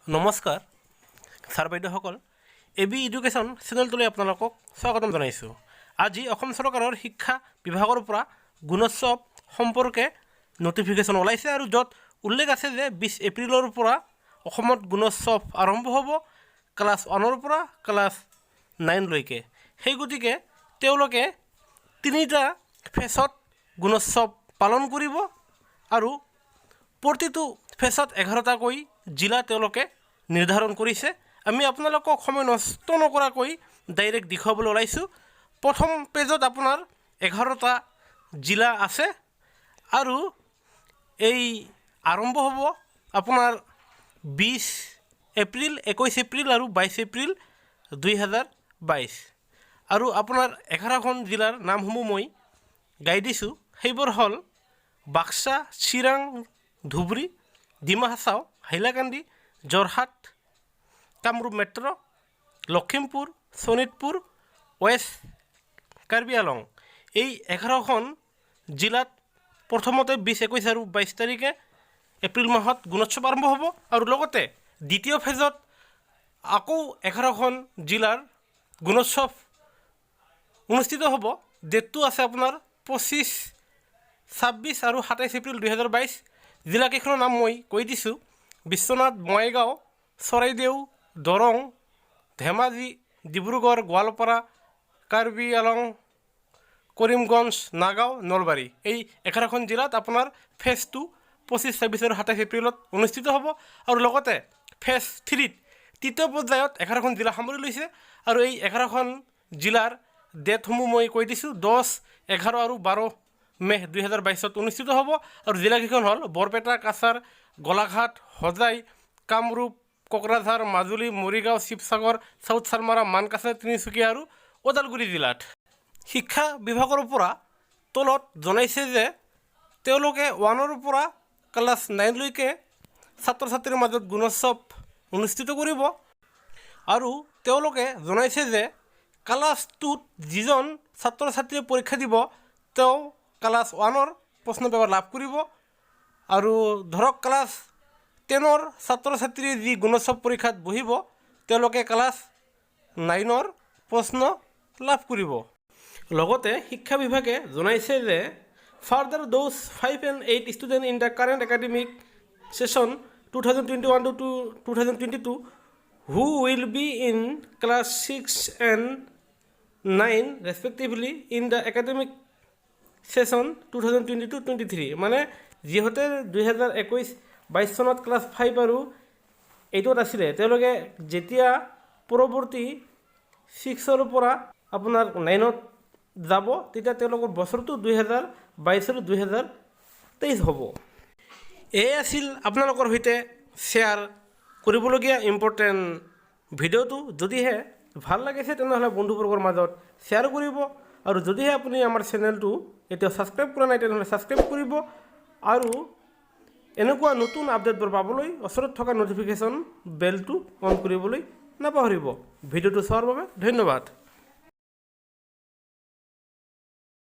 নমস্কাৰ ছাৰ বাইদেউসকল, A B education চেনেলটোলৈ আপোনালোকক স্বাগতম জনাইছোঁ। আজি অসম চৰকাৰৰ শিক্ষা বিভাগৰ পৰা গুণোৎসৱ সম্পৰ্কে নটিফিকেশ্যন ওলাইছে আৰু য'ত উল্লেখ আছে যে 20 এপ্ৰিলৰ পৰা অসমত গুণোৎসৱ আৰম্ভ হ'ব ক্লাছ 1ৰ পৰা ক্লাছ 9লৈকে। সেই গতিকে তেওঁলোকে তিনিটা ফেচত গুণোৎসৱ পালন কৰিব আৰু প্ৰতিটো ফেচত 11টাকৈ জিলা তেওঁলোকে নিৰ্ধাৰণ কৰিছে। আমি আপোনালোকক সময় নষ্ট নকৰাকৈ ডাইৰেক্ট দেখুৱাবলৈ ওলাইছোঁ। প্ৰথম পেজত আপোনাৰ 11টা জিলা আছে আৰু এই আৰম্ভ হ'ব আপোনাৰ 20 এপ্ৰিল, 21 এপ্ৰিল আৰু 22 এপ্ৰিল 2022। আৰু আপোনাৰ 11খন জিলাৰ নামসমূহ মই গাই দিছোঁ। সেইবোৰ হ'ল বাক্সা, চিৰাং, ধুবুৰী, ডিমা হাছাও, হাইলাকান্দি, যোৰহাট, কামৰূপ মেট্ৰ', লখিমপুৰ, শোণিতপুৰ, ৱেষ্ট কাৰ্বি আলং। এই 11খন জিলাত প্ৰথমতে 20, 21 আৰু 22 তাৰিখে এপ্ৰিল মাহত গুণোৎসৱ আৰম্ভ হ'ব আৰু লগতে দ্বিতীয় ফেজত আকৌ 11খন জিলাৰ গুণোৎসৱ অনুষ্ঠিত হ'ব। ডেটটো আছে আপোনাৰ 25, 26 আৰু 27 এপ্ৰিল 2022। জিলাকেইখনৰ নাম মই কৈ দিছোঁ: বিশ্বনাথ, বঙাইগাঁও, চৰাইদেউ, দৰং, ধেমাজি, ডিব্ৰুগড়, গোৱালপাৰা, কাৰ্বি আলং, কৰিমগঞ্জ, নগাঁও, নলবাৰী। এই 11খন জিলাত আপোনাৰ ফেজ 2 25, 26 আৰু 27 এপ্ৰিলত অনুষ্ঠিত হ'ব। আৰু লগতে ফেজ 3ত তৃতীয় পৰ্যায়ত 11খন জিলা সামৰি লৈছে আৰু এই 11খন জিলাৰ ডেটসমূহ মই কৈ দিছোঁ: 10, 11 আৰু 12 মে' 2022ত অনুষ্ঠিত হ'ব। আৰু জিলাকেইখন হ'ল বৰপেটা, কাছাৰ, গোলাঘাট, হোজাই, কামৰূপ, কোকৰাঝাৰ, মাজুলী, মৰিগাঁও, শিৱসাগৰ, চাউথ শালমাৰা, মানকাছাৰ, তিনিচুকীয়া আৰু ওদালগুৰি জিলাত। শিক্ষা বিভাগৰ পৰা তলত জনাইছে যে তেওঁলোকে 1ৰ পৰা ক্লাছ 9লৈকে ছাত্ৰ ছাত্ৰীৰ মাজত গুণোৎসৱ অনুষ্ঠিত কৰিব। আৰু তেওঁলোকে জনাইছে যে ক্লাছ 2ত যিজন ছাত্ৰ ছাত্ৰীয়ে পৰীক্ষা দিব, তেওঁ ক্লাছ 1ৰ প্ৰশ্ন পেপাৰ লাভ কৰিব। আৰু ধৰক ক্লাছ 10ৰ ছাত্ৰ ছাত্ৰীয়ে যি গুণোৎসৱ পৰীক্ষাত বহিব, তেওঁলোকে ক্লাছ 9ৰ প্ৰশ্ন লাভ কৰিব। লগতে শিক্ষা বিভাগে জনাইছে যে further, those 5 and 8 student in the current academic session 2021 to 2022 who will be in class 6 and 9 respectively in the academic session 2022-23, মানে যিহঁতে 2021-22 চনত ক্লাছ 5 আৰু 8ত আছিলে, তেওঁলোকে যেতিয়া পৰৱৰ্তী 6ৰ পৰা আপোনাৰ 9ত যাব, তেতিয়া তেওঁলোকৰ বছৰটো 2022 আৰু 2023 হ'ব। এয়ে আছিল আপোনালোকৰ সৈতে শ্বেয়াৰ কৰিবলগীয়া ইম্পৰ্টেণ্ট ভিডিঅ'টো। যদিহে ভাল লাগিছে, তেনেহ'লে বন্ধুবৰ্গৰ মাজত শ্বেয়াৰ কৰিব। আৰু যদিহে আপুনি আমাৰ চেনেলটো এতিয়াও ছাবস্ক্ৰাইব কৰা নাই, তেনেহ'লে ছাবস্ক্ৰাইব কৰিব আৰু এনেকুৱা নতুন আপডেটবোৰ পাবলৈ ওচৰত থকা ন'টিফিকেশ্যন বেলটো অন কৰিবলৈ নাপাহৰিব। ভিডিঅ'টো চোৱাৰ বাবে ধন্যবাদ।